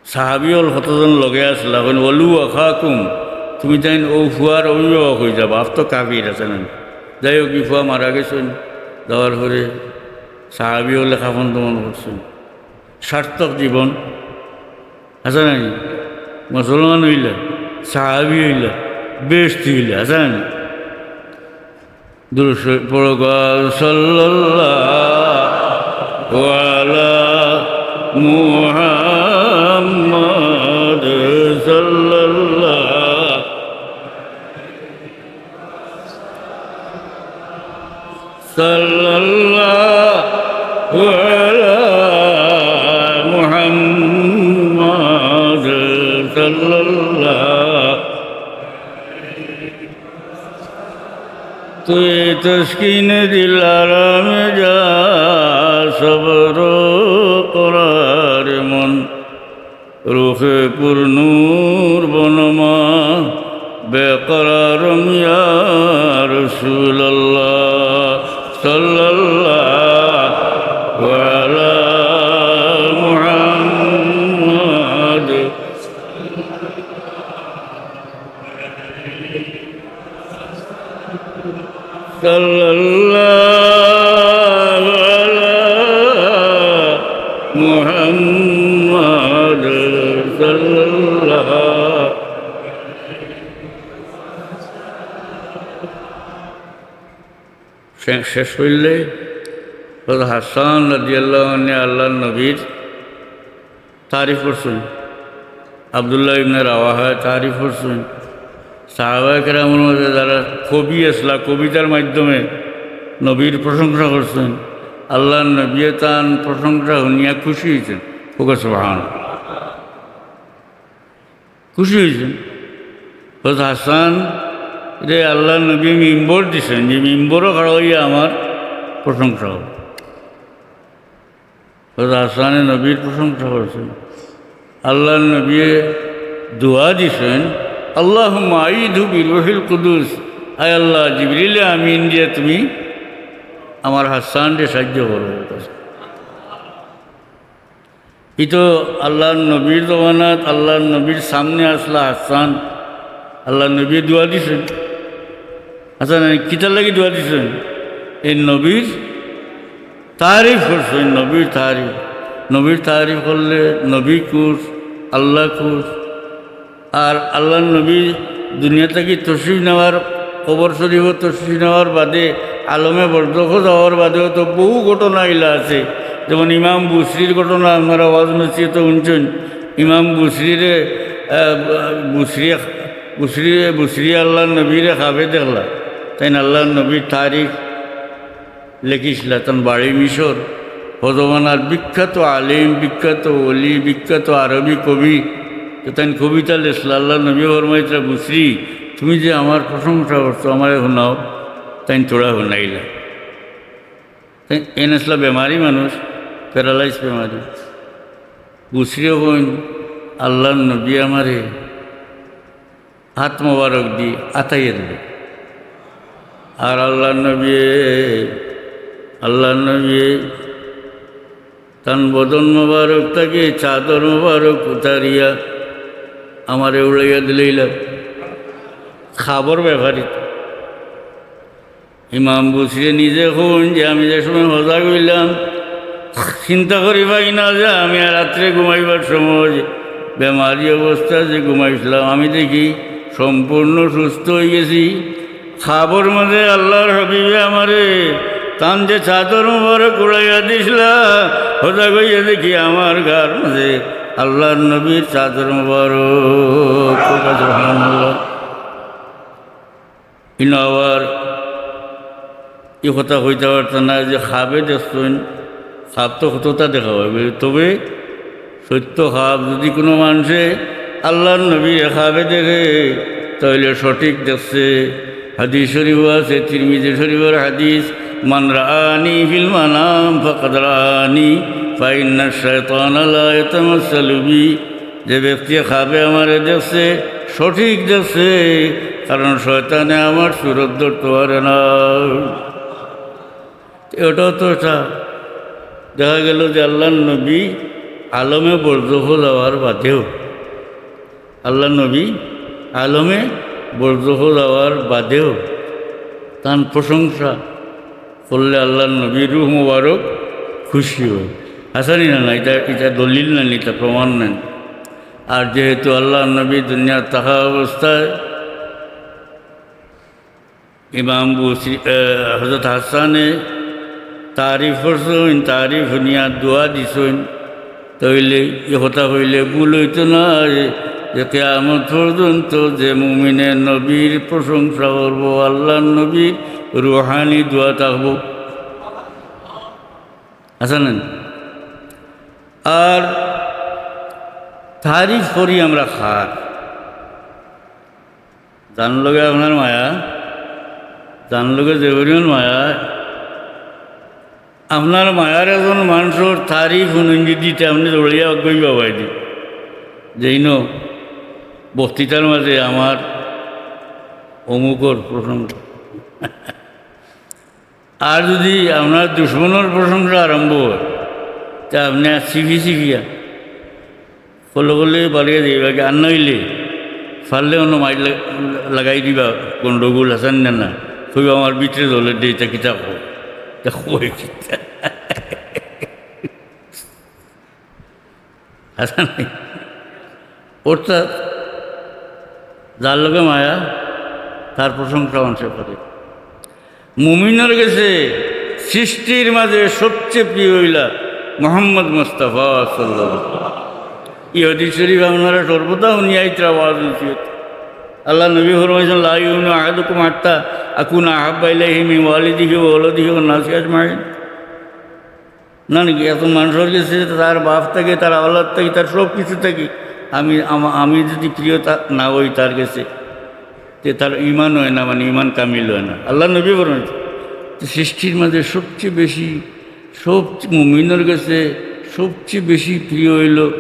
সাহাবী অকল কতজন লগে আছলা, কইন, "ولوا أخاكم", তুমি তাইন অউ ফুয়ার অভিভাবক অইযাও, বাফ তো কাফির, আছে না? যাই হোক, ই ফুয়া মারা গেছইন, যাওয়ার পরে সাহাবী অকলে কাফন দফন করছইন, সার্থক জীবন, আছে না? মুসলমান অইলা, সাহাবী অইলা, বেহেশতি অইলা, আছে না? দুরূদ শরীফ পড়ো, قال صلى الله على محمد صلى الله، صلى الله على محمد صلى الله। তুই তসকিন দিল আরামে যা, সবর করার মন। রুহে পুর নূর বনমা, বেকরারম ইয়া রাসূলুল্লাহ, সাল্লাল্লাহু আলা মুহাম্মদ। صلى الله শে-, শেষ করলে হযরত হাসান রাদিয়াল্লাহু আনহু আল্লাহর নবীর তারিফ করছেন, আব্দুল্লাহ ইবনে রাওয়াহা তারিফ করছেন, সাহাবায়ে কেরামর মাঝে যারা কবি আসলা, কবিতার মাধ্যমে নবীর প্রশংসা করছেন, আল্লাহর নবীয়ে তান প্রশংসা শুনিয়া খুশি হয়েছেন। ওকে সুবহান। খুশি হয়েছেন। হযরত হাসান রে আল্লাহর নবী মিম্বর দিছেন, যে মিম্বরও খাড়া হইয়া আমার প্রশংসা হবে। হযরত হাসানে নবীর প্রশংসা করছেন। আল্লাহর নবী দোয়া দিছেন, "আল্লাহুম্মা আইদহু বিরূহিল কুদুস", আয় আল্লাহ, জিবরিলে আমিন দিয়ে তুমি আমার হাসানরে সাহায্য করো। ই তো আল্লাহর নবীর জমানাত আল্লাহর নবীর সামনে আসলা হাসান, আল্লাহর নবী দোয়া দিছেন। আচ্ছা, না, কিতার লাগি দোয়া দিছেন? এই নবীর তারিফ করছেন, নবীর তারিফ। নবীর তারিফ করলে নবী খুশ, আল্লাহ খুশ। আর আল্লাহর নবী দুনিয়া থাকি তশরিফ নেওয়ার, কবর শরীফো তশরিফ নেওয়ার বাদে, আলমে বরজখো যাওয়ার বাদেও তো বহু ঘটনা ইলা আছে। যেমন ইমাম বুসরির ঘটনা আপনারা ওয়াজ নসিহতো শুনছেন। ইমাম বুসরিরে, আহ, বুসরি, বুসরি, বুসরি আল্লাহর নবীরে খাবে দেখলা। তাইন আল্লাহর নবীর তারিফ লেখিসলা, তান বাড়ি মিশর। হজমানার বিখ্যাত আলিম, বিখ্যাত ওলি, বিখ্যাত আরবি কবি। তো তাইন কবিতা লেখলা, আল্লাহর নবী ফরমাইতরা, "বুসরি, তুমি যে আমার প্রশংসা করছো, আমারে হুনাও।" তাইন থুড়া হুনাইলা। তাইন এন আসলা বেমারি মানুষ, প্যারালাইজ বেমারি। বুসরিয়ে কইন, "আল্লাহর নবী আমারে হাত মোবারক দি আতাইয়া দিল।" আর আল্লাহর নবী, আল্লাহর নবী তান বদন মোবারক থাকি চাদর মোবারক উতারিয়া আমারে উড়াইয়া দিলাইলা। খাবর ব্যাপারী। ইমাম বুসরি নিজে কইন যে আমি যে সময় হজাগ অইলাম, চিন্তা করি পাই না যে আমি আর রাত্রে ঘুমাইবার সময় বেমারি অবস্থা যে ঘুমাইছিলাম, আমি দেখি সম্পূর্ণ সুস্থ হয়ে গেছি। খাবর মাঝে আল্লাহর হাবিবে আমারে তান যে চাদর মোবারক উড়াইয়া দিসলা, হজাগ অইয়া দেখি আমার গার মাঝে আল্লাহর নবীর চাদর মোবারক। সুবহানাল্লাহ। ইনো আবার ই কথা কইতা পারতা না যে খাবে দেখছইন, খাব তো কততা দেখা অইবো, তবে সত্য খাব। যদি কোনো মানষে আল্লাহর নবীরে খাবে দেখে, তাইলে সঠিক দেখছে। হাদিস শরীফো আছে, তিরমিজি শরীফর হাদিস, "মান রাআনি ফিল মানাম ফাকাদ রাআনি, ফা ইন্না শাইতানা লা ইয়াতামাসসালু বি।" যে ব্যক্তি খাবে আমারে দেখছে, সঠিক দেখছে, কারণ শয়তানে আমার সুরত ধরতে পারে না। এটাও তো এটা দেখা গেল যে আল্লাহর নবী আলমে বরজখো যাওয়ার বাদেও, আল্লাহর নবী আলমে বরজখো যাওয়ার বাদেও তান প্রশংসা করলে আল্লাহর নবীর রুহ মোবারক খুশি হয়। হাসানি না, না, এটা, এটা দলিল না, এটা প্রমাণ নেই। আর যেহেতু আল্লাহর নবী দুনিয়ার থাকা অবস্থায় ইমাম বুসি-, আহ, হযরত হাসানে তারিফ করছইন, তারিফ হুনিয়া দোয়া দিছইন, তাইলে ই কথা কইলে ভুল অইতো না যে, যে কিয়ামত পর্যন্ত যে মুমিনে নবীর প্রশংসা করবো, আল্লাহর নবীর রুহানি দোয়া থাকবো। আছে না? আর তারিফ করি আমরা কার? যান লগে আপনার মায়া, যান লগে যে পরিমাণ মায়া, আপনার মায়ার একজন মানষর তারিফ হুনইন যদি, তে আপনে দৌড়াইয়া অগ্রই বাবাই দি। যেইন বক্তৃতার মাঝে আমার অমুকর প্রসঙ্গ। আর যদি আপনার দুশমনর প্রশংসা আরম্ভ হয়, তে আপনে আর সিফি সিফিয়া কলে কলে বাড়িয়ে যাইবা কি, আর নইলে পারলে অন্য মাইর লা-, লাগাই দিবা, গন্ডগোল আছে না, না? কইবা, "আমার ভিতরে জ্বলে দে, এটা কিতা কয়? এটা কয় কিতা?" আছে না? অর্থাৎ যার লগে মায়া, তার প্রশংসা মানষে করে। মুমিনর গেছে সৃষ্টির মাঝে সবচেয়ে প্রিয় অইলা মোহাম্মদ মুস্তাফা সাল্লাল্লাহু আলাইহি ওয়াসাল্লাম। ই হাদিস শরীফ আপনারা সর্বদা হুনিয়া আইতরা ওয়াজ নসিহত। আল্লার নবী ফরমাইছইন, "লা ইউমিনু আহাদুকুম হাত্তা আকুনা আহাব্বা ইলাইহি মিন ওয়ালিদিহি ওয়া ওয়ালাদিহি ওয়ান নাসি আজমাইন।" না নাকি? এত মানষর গেছে, তার বাপ থাকি, তার আওলাদ থাকি, তার সব কিছু থাকি আমি, আমা-, আমি যদি প্রিয় তা-, না অই তার গেছে, তে তার ইমান অয় না, মানে ইমান কামিল অয় না। আল্লার নবী ফরমাইছইন, তো সৃষ্টির মাঝে সবচেয়ে বেশি, সবচেয়ে মুমিনর গেছে সবচেয়ে বেশি প্রিয় অইলো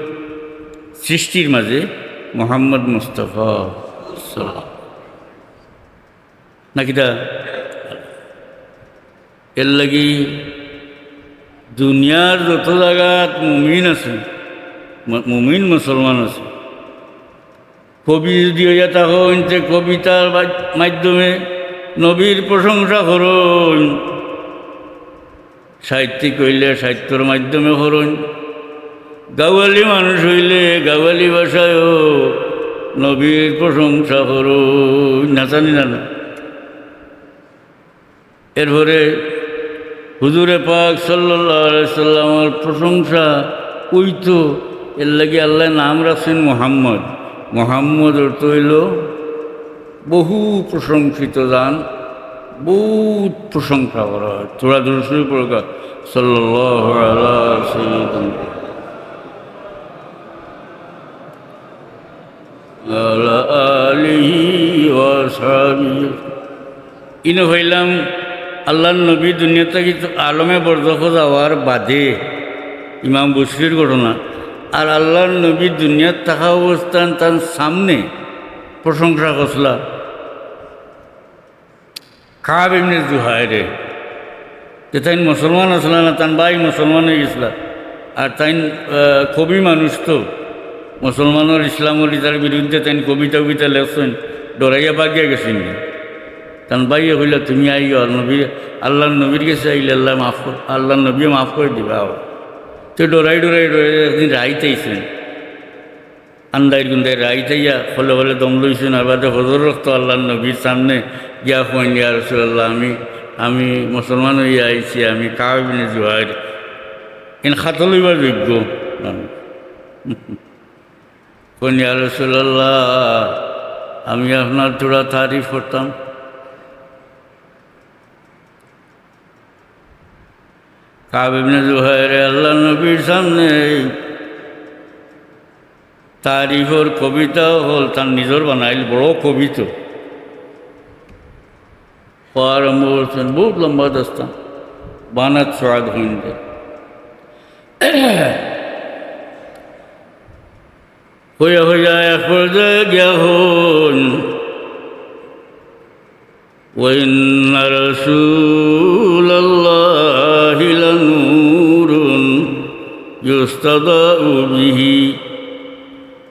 সৃষ্টির মাঝে মোহাম্মদ মুস্তাফা সাল্লাল্লাহু আলাইহি ওয়াসাল্লাম। না কিতা? এর লাগি দুনিয়ার যত জাগাত মুমিন আছে, ম-, মুমিন মুসলমান আছে, কবি যদি অইয়া থাকইন, তে কবিতার বা-, মাধ্যমে নবীর প্রশংসা করইন। সাহিত্যিক অইলে সাহিত্যর মাধ্যমে করইন, গাওয়ালি মানুষ অইলে গাওয়ালি ভাষায়ও নবীর প্রশংসা করইন। না জানি না, না। এরপরে হুজুরে পাক সাল্লাল্লাহু আলাইহি সাল্লামর প্রশংসা অইতো, এর লাগি আল্লায় নাম রাখছইন মুহাম্মদ। মুহাম্মদ অর্থ অইলো বহু প্রশংসিত জন, বহুত প্রশংসা করা অয়। থুড়া দুরুদ শরীফ পড়উক্কা, সাল্লাল্লাহু আলা সাইয়্যিদিনা ওয়া আলা আলিহি ওয়া সাহবিহি। ইনো অইলাম আল্লার নবী দুনিয়া থাকি আলমে বরজখো যাওয়ার বাদে, ইমাম বুসরির ঘটনা। আর আল্লার নবী দুনিয়াত থাকা অবস্থান তান সামনে প্রশংসা করছিলা কাব ইবনে জুহাইরে, যে তাইন মুসলমান আছলা না, তান ভাই মুসলমান অইগেছলা। আর তাইন, আহ, কবি মানুষ তো, মুসলমানর ইসলামর ইতার বিরুদ্ধে তাইন কবিতা উবিতা লেখছইন, ডরাইয়া ভাগিয়া গেছইন। তান ভাইয়ে কইলা, "তুমি আইও, আর নবী, আল্লার নবীর গেছে আইলে আল্লায় মাফ কর-, আল্লার নবীয়ে মাফ করি দিবা।" তো ডরাই ডরাই ডরাই একদিন রাইত আইছইন। আন্দাইর গুন্দাইর রাইত আইয়া হলে হলে দম লইছইন, আর বাদে ফজরর অক্ত আল্লার নবীর সামনে গিয়া কইন, "ইয়া রাসূলুল্লাহ, আমি, আমি মুসলমান অইয়া আইছি, আমি কাব ইবনে জুহাইর, ইন কাতল অইবার যোগ্য।" কইন, "ইয়া রাসূলুল্লাহ, আমি আপনার থুড়া তারিফ করতাম।" কাব ইবনে জুহাইরে আল্লার নবীর সামনে তারিফর কবিতা অকল তান নিজর বানাইল, বড় কবি তো। কওয়া আরম্ভ করছইন, বহুত লম্বা দাস্তান, বানাত সুআদ কইন দে। কইয়া কইয়া এক পর্যায়ে গিয়া কইন, "وإن رسول الله لنور يستضاء به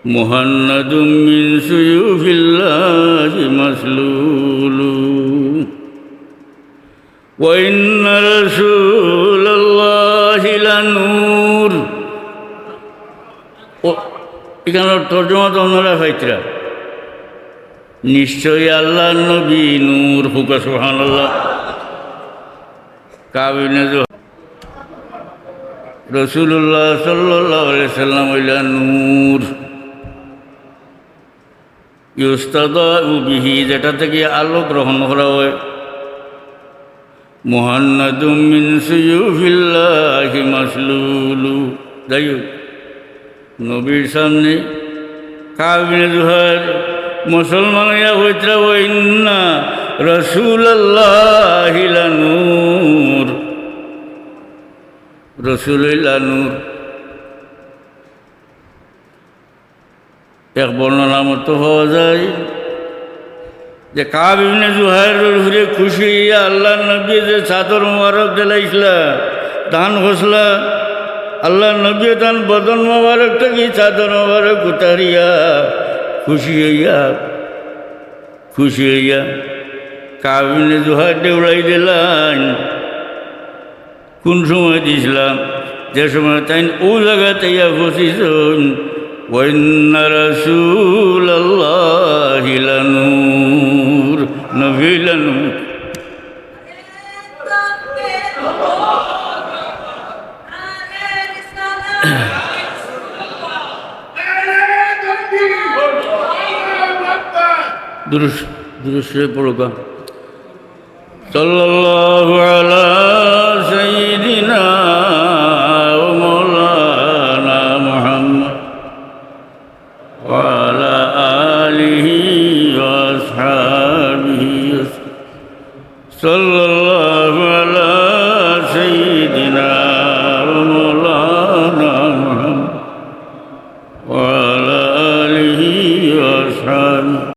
مهند من سيوف الله مسلول." "وإن رسول الله لنور।" ও, ইখানর তর্জমা তো আপনারা পাইতরা। নিশ্চয়ই আল্লার নবী নূর। কউক্কা সুবহানাল্লাহ। কাব ইবনে জুহাইর, রাসূলুল্লাহ সাল্লাল্লাহু আলাইহি ওয়াসাল্লাম অইলা নূর। ইউস্তাদাউ বিহি, যেটা থাকি আলো গ্রহণ করা অয়। মুহান্নাদুম মিন সুয়ুফিল্লাহি মাসলুলু। যাই হোক, নবীর সামনে কাব ইবনে জুহাইর মুসলমান অইয়া কইতরা, "ওয়া ইন্না রাসূলাল্লাহি লানূর।" রাসূলুল্লাহ নূর। এক বর্ণনা মতো পাওয়া যায় যে কাব ইবনে জুহাইরর উপরে খুশি অইয়া আল্লার নবীয়ে যে চাদর মোবারক দিলাইছলা, দান করছলা, আল্লার নবীয়ে তান বদন মোবারক থাকি চাদর মোবারক উতারিয়া খুশি অইয়া, খুশি অইয়া কাব ইবনে জুহাইররে উড়াই দিলাইন। কোন সময় দিছলা? যে সময় তাইন অউ জাগাত আইয়া পৌঁছিছইন, "ওয়া ইন্না রাসূলাল্লাহি লানূর।" নবী লানূর। দুরুদ, দুরুদ শরীফ পড়ুক্কা। صلى الله على سيدنا ومولانا محمد وعلى آله وأصحابه وسلم. صلى الله